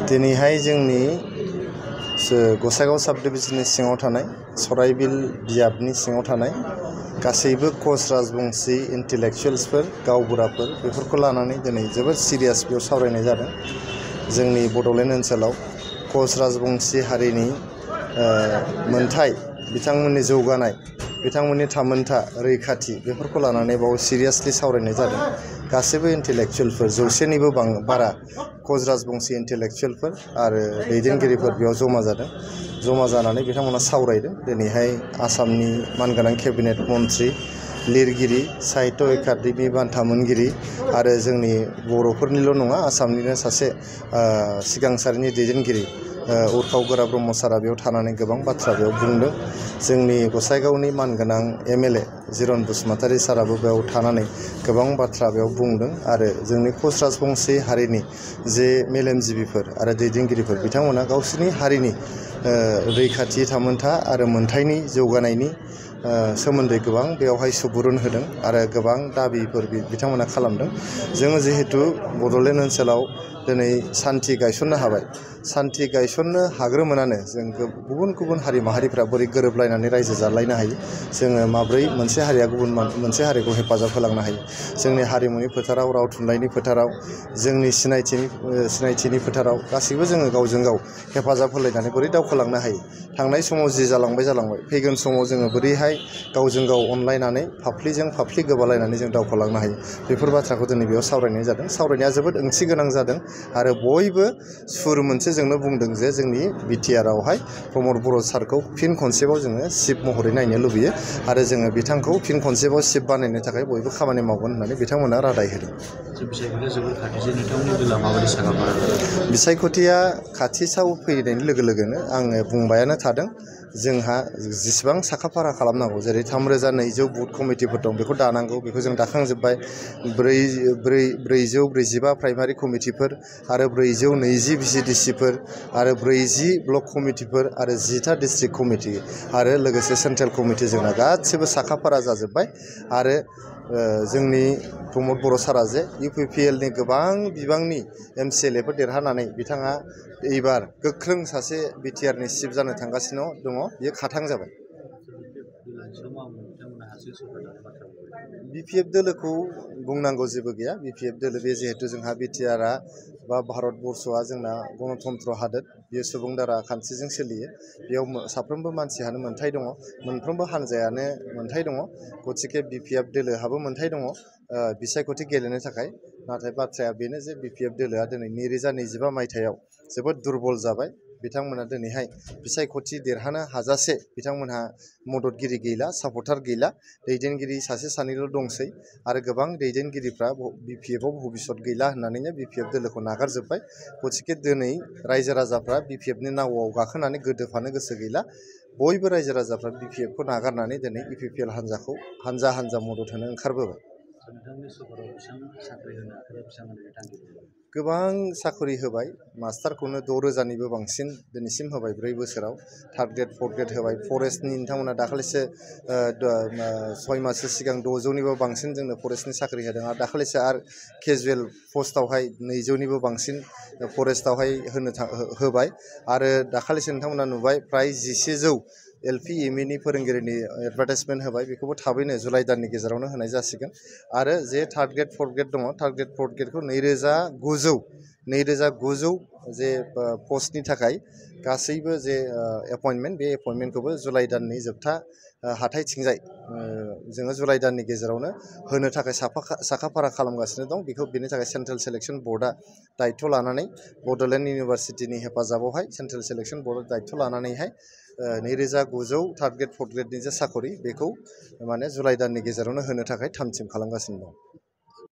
दिनैहाय जोंनि गसाइगाव साब डिभिजननि सिङाव थानाय सराइबिल बियाबनि सिङाव थानाय गासैबो कच राजबंशी इन्टेलेक्चुवेल्सफोर गावबुराफोर बेफोरखौ लानानै दिनै जोबोद सिरियास बेयाव सावरायनाय जादों। जोंनि बड'लेण्ड ओनसोलाव कच राजबंशी हारिनि मोनथाय बिथांमोननि जौगानाय बिथांमोननि थामोनथा रैखाथि बेफोरखौ लानानै बाव सिरियासलि सावरायनाय जादों। गासैबो इन्टेलेक्चुवेलफोर 100निबो बारा कच राजबंशी इन्टेलेक्चुवेलफोर आरो दैदेनगिरिफोर बेयाव जमा जादों। जमा जानानै बिथांमोना सावरायदों। दिनैहाय आसामनि मानगोनां केबिनेट मन्थ्रि लिरगिरि साहित्य एकाडेमि बान्था मोनगिरि आरो जोंनि बर'फोरनिल' नङा आसामनिनो सासे सिगां सारिनि दैदेनगिरि उर्खाव गोरा ब्रह्म सारा बेयाव थानानै गोबां बाथ्रा बेयाव बुंदों। जोंनि गसाइगावनि मानगोनां एमएलए जिरन बसुमतारी साराबो बेयाव थानानै गोबां बाथ्रा बेयाव बुंदों आरो जोंनि कच राजबंशी हारिनि जे मेलेमजिबिफोर आरो दैदेनगिरिफोर बिथांमोना गावसोरनि हारिनि रैखाथि थामोनथा आरो मोनथायनि जौगानायनि सोमोन्दै गोबां बेयावहाय सुबुरुन होदों आरो गोबां दाबिफोर बिथांमोना खालामदों। जोङो जिहेतु बड'लेण्ड ओनसोलाव दिनै सान्थि गायसननो हाबाय। सान्थि गायसननो हाग्रोमोनानो जों गुबुन गुबुन हारि माहारिफ्रा बोरै गोरोबलायनानै रायजो जालायनो हायो, जोङो माब्रै मोनसे हारिया गुबुन मोनसे हारिखौ हेफाजाब होलांनो हायो, जोंनि हारिमुनि फोथाराव राव थुनलाइनि फोथाराव जोंनि सिनायथिनि फोथाराव गासैबो जोङो गावजों गाव हेफाजाब होलायनानै बोरै दावखोलांनो हायो। थांनाय समाव जि जालांबाय फैगोन समाव जोङो बोरैहाय गावजों गाव अनलायनानै फाफ्लिजों फाफ्लि गोबालायनानै जों दावखोलांनो हायो बेफोर बाथ्राखौ दिनै बेयाव सावरायनाय जादों। सावरायनाया जोबोद ओंथि गोनां जादों आरो बयबो सुर मोनसेजोंनो बुंदों जे जोंनि बिटिआरआवहाय प्रमद बर' सारखौ फिन खनसेबाव जोङो चिफ महरै नायनो लुबैयो आरो जोङो बिथांखौ फिन खनसेबाव चिफ बानायनो थाखाय बयबो खामानि मावगोन होननानै बिथांमोना रादाय होदों। बिसायख'थिया खाथियाव फैनायनि लोगो लोगोनो आङो बुंबायानो थादों। जोंहा जेसेबां साखाफारा खालामनांगौ जेरै 3200 बुथ कमिटिफोर दं बेखौ दानांगौ, बेखौ जों दाखांजोब्बाय। 445 प्राइमारि कमिटिफोर आरो 420 भिसिडिसिफोर आरो 40 ब्लक कमिटिफोर आरो 10टा डिस्ट्रिक्ट कमिटि आरो लोगोसे सेन्ट्रेल कमिटि जोंना गासिबो साखाफारा जाजोब्बाय। आरो जोंनि प्रमद बर' सारा जे इउपिपिएलनि गोबां बिबांनि एमसिएलएफोर देरहानानै बिथाङा एबार गोख्रों सासे बिटिआरनि चिफ जानो थांगासिनो दङ, बियो खाथां जाबाय। बिपिएफ दोलोखौ बुंनांगौ जेबो गैया। बिपिएफ दोलो बे जिहेतु जोंहा बिटिआरआ बा भारतबर्षआ जोंना गणतन्त्र हादोर, बेयो सुबुं दारा खान्थिजों सोलियो। बेयाव साफ्रोमबो मानसियानो मोनथाय दङ, मोनफ्रोमबो हानजायानो मोनथाय दङ। गतिके बिपिएफ दोलोहाबो मोनथाय दङ बिसायख'थि गेलेनो थाखाय। नाथाय बाथ्राया बेनो जे बिपिएफ दोलोआ दिनै 2025 मायथाइयाव जोबोद दुरबल जाबाय। बिथांमोना दिनैहाय बिसायख'थि देरहानो हाजासे बिथांमोनहा मददगिरि गैला, सापर्टार गैला, दैदेनगिरि सासे सानैल' दंसै आरो गोबां दैदेनगिरिफ्रा बिपिएफआव भबिसत गैला होननानैनो बिपिएफ दोलोखौ नागारजोब्बाय। गतिके दिनै रायजो राजाफ्रा बिपिएफनि नावआव गाखोनानै गोदोफानो गोसो गैला। बयबो रायजो राजाफ्रा बिपिएफखौ नागारनानै दिनै इउपिपिएल हान्जाखौ हानजा मदद होनो ओंखारबोबाय। गोबां साख्रि होबाय। मास्टारखौनो 6000निबो बांसिन दिनैसिम होबाय 4 बोसोराव। थार्ड ग्रेड, फर्थ ग्रेड होबाय। फरेस्टनि नोंथांमोना दाखालिसो 6 माससो सिगां 600निबो बांसिन जोंनो फरेस्टनि साख्रि होदों आरो दाखालिसो आरो केजुवेल पस्टआवहाय 200निबो बांसिन फरेस्टआवहाय होबाय। आरो दाखालिसो नोंथांमोना नुबाय फ्राय 1100 एलपि एमइनि फोरोंगिरिनि एडभार्टाइजमेन्ट होबाय। बेखौबो थाबैनो जुलाइ दाननि गेजेरावनो होनाय जासिगोन। आरो जे थार्ड ग्रेड, फर्थ ग्रेड दङ, थार्ड ग्रेड, फर्थ ग्रेडखौ 2900 जे पस्टनि थाखाय गासैबो जे एपइन्टमेन्ट, बे एपइन्टमेन्टखौबो जुलाइ दाननि जोबथा हाथाइथिंजाय जोङो जुलाइ दाननि गेजेरावनो होनो थाखाय साखाफारा खालामगासिनो दं। बेनि थाखाय सेन्ट्रेल सिलेक्सन बर्डआ दायथ' लानानै बड'लेण्ड इउनिभारसिटिनि हेफाजाबावहाय सेन्ट्रेल सिलेक्सन बर्डआ दायथ' लानानैहाय 2900 थार्ड ग्रेड, फर्थ ग्रेडनि जे साख'रि बेखौ माने जुलाइ दाननि गेजेरावनो होनो थाखाय थाम थिम खालामगासिनो दं।